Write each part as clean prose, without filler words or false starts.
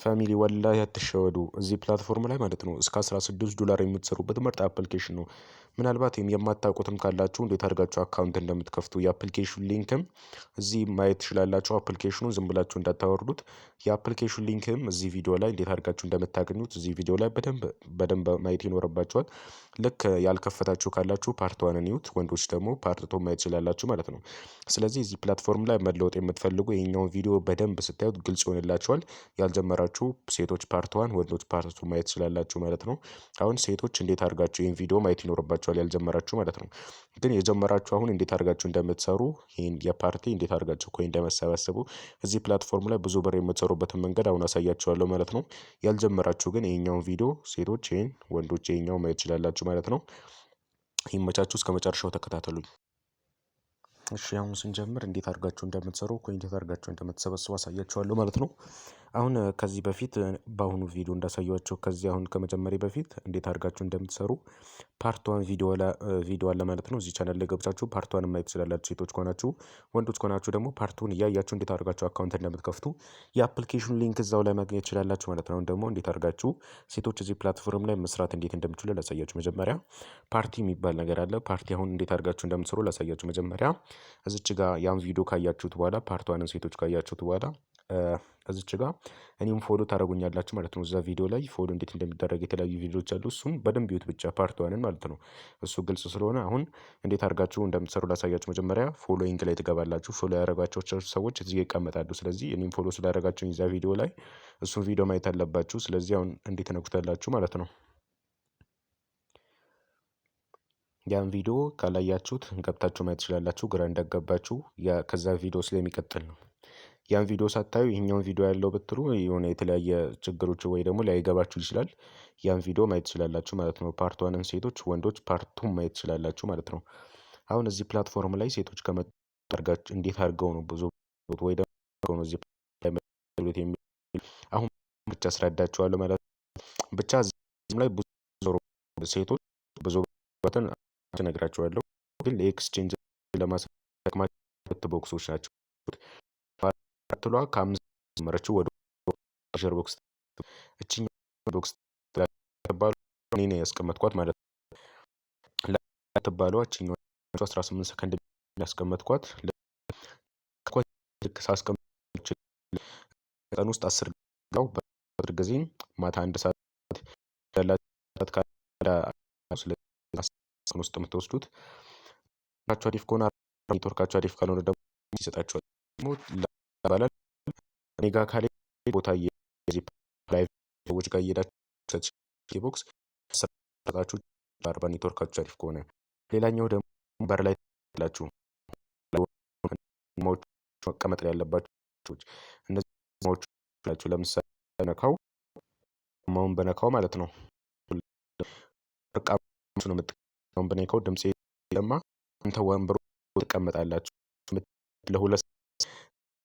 Family፣ ወላሂ አትሸወዱ። እዚህ platform ላይ ማለት ነው እስከ 16 ዶላር የምትሰሩበት ምርጥ application ነው። ምናልባት የማታውቁትም ካላችሁ እንዴት አድርጋችሁ account እንደምትከፍቱ የ application link ም እዚህ ማየት ትችላላችሁ። Application ኑን ዝም ብላችሁ እንዳታወርዱት። የ application link ም እዚህ ቪዲዮ ላይ እንዴት አድርጋችሁ እንደምታገኙት እዚህ ቪዲዮ ላይ በደንብ በደንብ ማየት ይኖርባችኋል። ልክ ያልከፈታችሁ ካላችሁ part one ን እዩት፣ ወንዶች ደግሞ part two ማየት ትችላላችሁ ማለት ነው። ስለዚህ እዚህ platform ላይ መለወጥ የምትፈልጉ ይሄኛውን ቪዲዮ በደንብ ስታዩት ግልጽ ይሆንላችኋል። ያልጀመራችሁ ሴቶች part one፣ ወንዶች part two ማየት ትችላላችሁ ማለት ነው። አሁን ሴቶች እንዴት አድርጋችሁ ይህን ቪዲዮ ማየት ይኖርባችኋል ያልጀመራችሁ ማለት ነው። ግን የጀመራችሁ አሁን እንዴት አድርጋችሁ እንደምትሰሩ፣ ይህን የፓርቲ እንዴት አድርጋችሁ coin እንደምትሰበስቡ፣ እዚህ platform ላይ ብዙ ብር የምትሰሩበትን መንገድ አሁን አሳያችኋለሁ ማለት ነው። ያልጀመራችሁ ግን ይሄኛውን ቪዲዮ ሴቶች ይሄን፣ ወንዶች ይሄኛው ማየት ትችላላችሁ ማለት ነው። ይመቻችሁ፣ እስከ መጨረሻው ተከታተሉኝ። እሺ፣ አሁን ስንጀምር እንዴት አድርጋችሁ እንደምትሰሩ፣ coin እንዴት አድርጋችሁ እንደምትሰበስቡ አሳያችኋለሁ ማለት ነው። አሁን ከዚህ በፊት በአሁኑ ቪዲዮ እንዳሳያችሁ፣ ከዚህ አሁን ከመጀመሪያ በፊት እንዴት አድርጋችሁ እንደምትሰሩ part one ቪዲዮ አለ ማለት ነው። እዚህ ቻናል ላይ ገብታችሁ part one ማየት ትችላላችሁ ሴቶች ከሆናችሁ፣ ወንዶች ከሆናችሁ ደግሞ part two ን እያያችሁ እንዴት አድርጋችሁ account እንደምትከፍቱ የ application link እዛው ላይ ማግኘት ትችላላችሁ ማለት ነው። አሁን ደግሞ እንዴት አድርጋችሁ ሴቶች እዚህ platform ላይ መስራት እንዴት እንደምትችሉ ላሳያችሁ። መጀመሪያ ፓርቲ የሚባል ነገር አለ። ፓርቲ አሁን እንዴት አድርጋችሁ እንደምትሰሩ ላሳያችሁ። መጀመሪያ እዚች ጋር ያን ቪዲዮ ካያችሁት በኋላ፣ part one ን ሴቶች ካያችሁት በኋላ፣ እዚች ጋር እኔም follow ታደርጉኛላችሁ ማለት ነው። እዛ ቪዲዮ ላይ follow እንዴት እንደሚደረግ የተለያዩ ቪዲዮዎች አሉ። እሱም በደንብ ይዩት ብቻ part one ን ማለት ነው። እሱ ግልጽ ስለሆነ አሁን እንዴት አድርጋችሁ እንደምትሰሩ ላሳያችሁ። መጀመሪያ following ላይ ትገባላችሁ። Follow ያደረጋቸው ሰዎች እዚህ ይቀመጣሉ። ስለዚህ እኔም follow ስላደረጋችሁ እዛ ቪዲዮ ላይ እሱን ቪዲዮ ማየት አለባችሁ። ስለዚህ አሁን እንዴት ትነኩታላችሁ ማለት ነው። ያን ቪዲዮ ካላያችሁት ገብታችሁ ማየት ትችላላችሁ። ግራ እንዳገባችሁ ከዛ ቪዲዮ ስለሚቀጥል ነው። ያን ቪዲዮ ሳታዩ ይሄኛውን ቪዲዮ ያለው ብትሉ የሆነ የተለያየ ችግሮች ወይ ደግሞ ላይገባችሁ ይችላል። ያን ቪዲዮ ማየት ትችላላችሁ ማለት ነው። Part one ን ሴቶች፣ ወንዶች part two ን ማየት ትችላላችሁ ማለት ነው። አሁን እዚህ platform ላይ ሴቶች ከመጡ እንዴት አድርገው ነው ብዙ ወይ ደግሞ እዚህ የሚል አሁን ብቻ አስረዳችኋለሁ ማለት ነው። ብቻ እዚህም ላይ ብዙ ሴቶች ብዙ በትን እነግራችኋለሁ። ግን ለ exchange ለማሳየት ሁለት box ኦች ናቸው። ትሏ ከአምስት ጀመረችው ወደ ሸር box እችኛ box ትባሉ እኔ ነው ያስቀመጥኳት ማለት ነው። ትባሏ እችኛዋ 18 ሰከንድ ያስቀመጥኳት ልክ ሳስቀምጥ ቀን ውስጥ 10 ጋው በአስር ጊዜ ማታ 1 ሰዓት ያላት ውስጥ የምትወስዱት አሪፍ ከሆነ፣ ኔትወርካቸው አሪፍ ካልሆነ ደግሞ ይሰጣቸዋል ይባላል። እኔ ጋር ካለ ቦታ live ሰዎች ጋር እየሄዳችሁ box ሰጣችሁ 40 ኔትወርካችሁ አሪፍ ከሆነ። ሌላኛው ደግሞ በር ላይ ላችሁ መቀመጥ ያለባችሁ እነዚህ ላችሁ ለምሳሌ ነካው ማውን በነካው ማለት ነው። ነው የምትቀመው በነካው ድምጽ ለማ አንተ ወንበሩ ትቀመጣላችሁ ለሁለት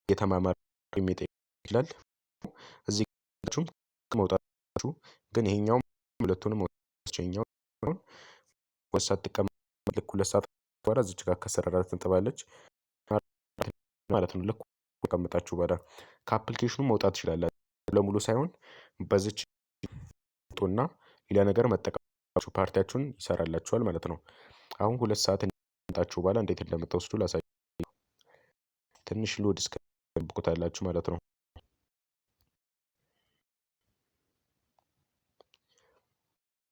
የተማማረ የሚጠይቅ ይችላል። እዚህ መውጣታችሁ ግን ይሄኛው ሁለቱንም ወስኛው 2 ሰዓት ትቀመጥ፣ ልክ 2 ሰዓት በኋላ እዚች ጋር ከሰራራት ትንጥባለች ማለት ነው። ልክ ተቀምጣችሁ በኋላ ከ application ኑ መውጣት ትችላላችሁ። ለሙሉ ሳይሆን በዚች ጡና ሌላ ነገር መጠቀም ፓርቲያችሁን ይሰራላችኋል ማለት ነው። አሁን 2 ሰዓት እንጣችሁ በኋላ እንዴት እንደምትወስዱ ላሳይ። ትንሽ load እስከ ማለት ነው።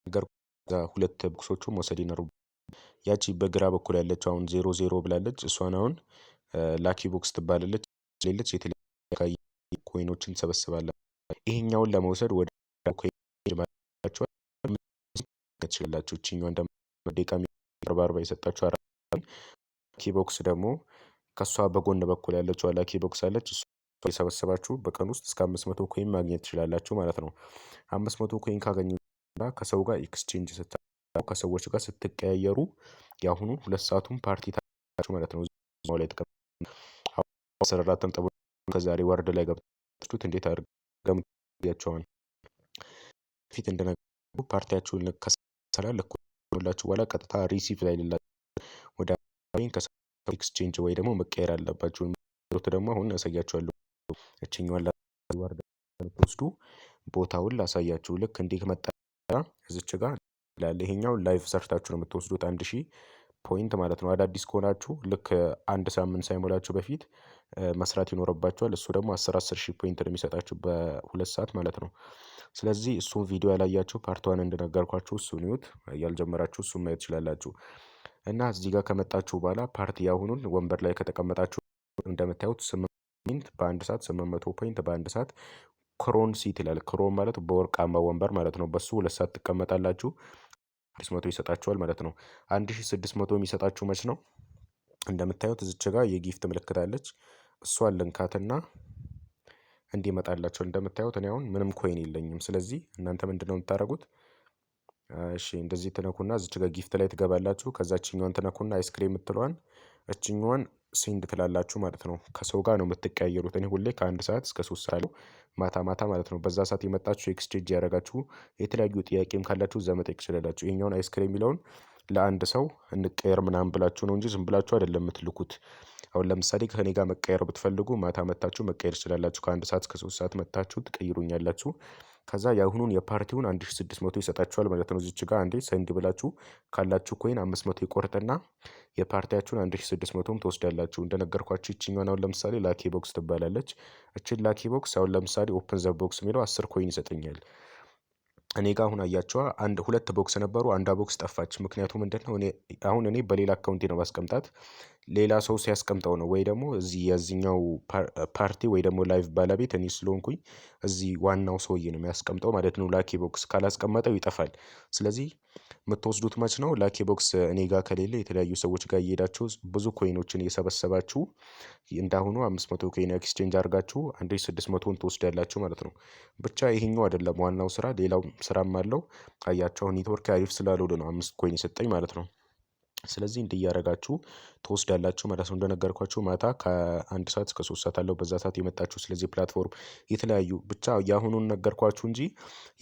ነገር ሁለት box ኦቹ መውሰድ ይኖሩ ያቺ በግራ በኩል ያለችው አሁን 0 0 ብላለች። እሷን አሁን lucky box ትባላለች። ሌለች የተለያዩ coin ኦችን ትሰበስባለች። ይሄኛውን ለመውሰድ ወደ coin ትችላላችሁ። እችኛዋን ደግሞ ደቂቃ 40 40 የሰጣችሁ አራት lucky box ደግሞ ከእሷ በጎን በኩል ያለችው lucky box አለች። እሷ የሰበሰባችሁ በቀን ውስጥ እስከ 500 coin ማግኘት ትችላላችሁ ማለት ነው። 500 coin ካገኙ ከሰው ጋር exchange ስታ ከሰዎች ጋር ስትቀያየሩ የአሁኑ 2 ሰዓቱን ፓርቲ ታችሁ ማለት ነው። ላይ 14 ነጥብ ከዛሬ ወርድ ላይ ገብታችሁት እንዴት አድርገው ፊት እንደነገሩ ፓርቲያችሁን ከሰራ ልኩላችሁ በኋላ ቀጥታ receive ላይ ሌላ ወደ exchange ወይ ደግሞ መቀየር አለባችሁ። ደግሞ አሁን ያሳያችኋለሁ። እችኛዋን ወርድ እንደምትወስዱ ቦታውን ላሳያችሁ። ልክ እንዲህ መጣ እዚች ጋር ይሄኛው live ሰርታችሁ ነው የምትወስዱት 1000 point ማለት ነው። አዳዲስ ከሆናችሁ ልክ አንድ ሳምንት ሳይሞላችሁ በፊት መስራት ይኖርባችኋል። እሱ ደግሞ 10 10 ሺህ point ነው የሚሰጣችሁ በ2 ሰዓት ማለት ነው። ስለዚህ እሱን ቪዲዮ ያላያችሁ part one እንደነገርኳችሁ እሱን እዩት፣ ያልጀመራችሁ እሱን ማየት ትችላላችሁ። እና እዚህ ጋር ከመጣችሁ በኋላ ፓርቲ ያሁኑን ወንበር ላይ ከተቀመጣችሁ እንደምታዩት 8 point በ1 ሰዓት፣ 800 point በ1 ሰዓት crown seat ይላል። Crown ማለት በወርቃማ ወንበር ማለት ነው። በሱ 2 ሰዓት ትቀመጣላችሁ። 600 ይሰጣችኋል ማለት ነው። 1600 የሚሰጣችሁ መች ነው? እንደምታዩት እዚች ጋር የ gift ምልክት አለች። እሷን ልንካትና እንዲመጣላቸው እንደምታዩት እኔ አሁን ምንም coin የለኝም። ስለዚህ እናንተ ምንድነው የምታደርጉት? እሺ፣ እንደዚህ ትነኩና እዚች ጋር gift ላይ ትገባላችሁ። ከዛ እችኛዋን ትነኩና ice cream የምትለዋን እችኛዋን send ትላላችሁ ማለት ነው። ከሰው ጋር ነው የምትቀያየሩት። እኔ ሁሌ ከ1 ሰዓት እስከ 3 ሰዓት ማታ ማታ ማለት ነው። በዛ ሰዓት የመጣችሁ exchange ያደረጋችሁ የተለያዩ ጥያቄም ካላችሁ እዛ መጠየቅ ትችላላችሁ። ይሄኛውን ice cream የሚለውን ለአንድ ሰው እንቀየር ምናምን ብላችሁ ነው እንጂ ዝም ብላችሁ አይደለም የምትልኩት። አሁን ለምሳሌ ከእኔ ጋር መቀየር ብትፈልጉ ማታ መታችሁ መቀየር ትችላላችሁ። ከ1 ሰዓት እስከ 3 ሰዓት መታችሁ ትቀይሩኛላችሁ። ከዛ የአሁኑን የፓርቲውን 1600 ይሰጣችኋል ማለት ነው። እዚች ጋር አንዴ send ብላችሁ ካላችሁ coin 500 ይቆርጥና የፓርቲያችሁን 1600ም ትወስዳላችሁ። እንደነገርኳችሁ ይችኛዋን አሁን ለምሳሌ lucky box ትባላለች። እችን lucky box አሁን ለምሳሌ open the box የሚለው 10 coin ይሰጠኛል። እኔ ጋር አሁን አያቸዋ አንድ ሁለት box ነበሩ። አንዷ box ጠፋች። ምክንያቱ ምንድነው? እኔ አሁን እኔ በሌላ account ኤ ነው ማስቀምጣት። ሌላ ሰው ሲያስቀምጠው ነው ወይ ደግሞ እዚህ የዚህኛው ፓርቲ ወይ ደግሞ live ባለቤት እኔ ስለሆንኩኝ እዚህ ዋናው ሰውዬ ነው የሚያስቀምጠው ማለት ነው። Lucky box ካላስቀመጠው ይጠፋል። ስለዚህ የምትወስዱት መች ነው? Lucky box እኔ ጋር ከሌለ የተለያዩ ሰዎች ጋር እየሄዳችሁ ብዙ coin ኦችን እየሰበሰባችሁ እንዳሁኑ 500 coin exchange አድርጋችሁ 1600ን ትወስዳላችሁ ማለት ነው። ብቻ ይሄኛው አይደለም ዋናው ስራ፣ ሌላው ስራም አለው። አያቸው ኔትወርክ አሪፍ ስላልሆነ ነው 5 coin የሰጠኝ ማለት ነው። ስለዚህ እንዲህ እያደረጋችሁ ትወስዳላችሁ ማለት ነው። እንደነገርኳችሁ ማታ ከ1 ሰዓት እስከ 3 ሰዓት አለው፣ በዛ ሰዓት የመጣችሁ ስለዚህ platform የተለያዩ ብቻ የአሁኑን ነገርኳችሁ እንጂ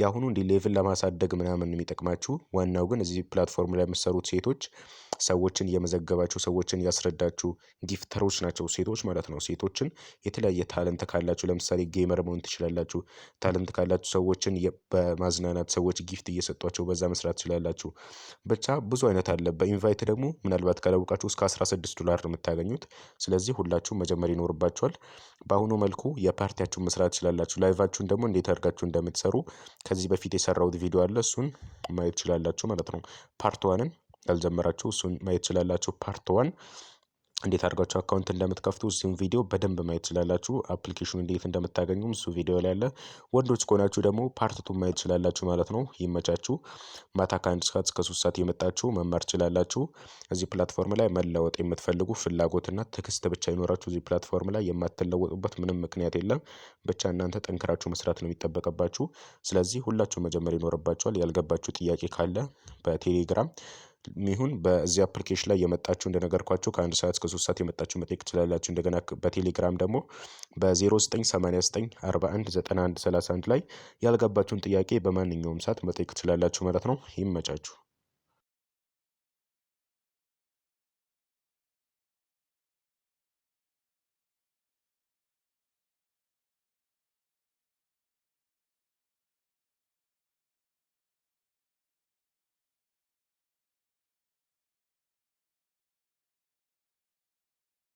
የአሁኑ እንዲህ level ለማሳደግ ምናምን የሚጠቅማችሁ፣ ዋናው ግን እዚህ platform ላይ የምትሰሩት ሴቶች ሰዎችን እየመዘገባችሁ፣ ሰዎችን እያስረዳችሁ፣ gifter ኦች ናቸው ሴቶች ማለት ነው። ሴቶችን የተለያየ talent ካላችሁ ለምሳሌ gamer መሆን ትችላላችሁ። Talent ካላችሁ ሰዎችን በማዝናናት ሰዎች gift እየሰጧቸው በዛ መስራት ትችላላችሁ። ብቻ ብዙ አይነት አለ። በ invite ደግሞ ምናልባት ካላወቃችሁ እስከ 16 ዶላር ነው የምታገኙት። ስለዚህ ሁላችሁም መጀመር ይኖርባችኋል። በአሁኑ መልኩ የፓርቲያችሁን መስራት ትችላላችሁ። Live ኣችሁን ደግሞ እንዴት አድርጋችሁ እንደምትሰሩ ከዚህ በፊት የሰራሁት ቪዲዮ አለ፣ እሱን ማየት ትችላላችሁ ማለት ነው። Part one ን ያልጀመራችሁ እሱን ማየት ትችላላችሁ። Part one እንዴት አድርጋችሁ account እንደምትከፍቱ እሱን ቪዲዮ በደንብ ማየት ትችላላችሁ። Application ኑ እንዴት እንደምታገኙም እሱ ቪዲዮ ላይ አለ። ወንዶች ከሆናችሁ ደግሞ part two ማየት ትችላላችሁ ማለት ነው። ይመቻችሁ። ማታ ከ1 ሰዓት እስከ 3 ሰዓት የመጣችሁ መማር ትችላላችሁ። እዚህ platform ላይ መለወጥ የምትፈልጉ ፍላጎትና ትዕግስት ብቻ ይኖራችሁ እዚህ platform ላይ የማትለወጡበት ምንም ምክንያት የለም። ብቻ እናንተ ጠንክራችሁ መስራት ነው የሚጠበቅባችሁ። ስለዚህ ሁላችሁ መጀመር ይኖርባችኋል። ያልገባችሁ ጥያቄ ካለ በቴሌግራም ይሁን በዚህ application ላይ የመጣችሁ እንደነገርኳችሁ ከ1 ሰዓት እስከ 3 ሰዓት የመጣችሁ መጠየቅ ትችላላችሁ። እንደገና በቴሌግራም ደግሞ በ0989 41 91 31 ላይ ያልገባችሁን ጥያቄ በማንኛውም ሰዓት መጠየቅ ትችላላችሁ ማለት ነው። ይመቻችሁ።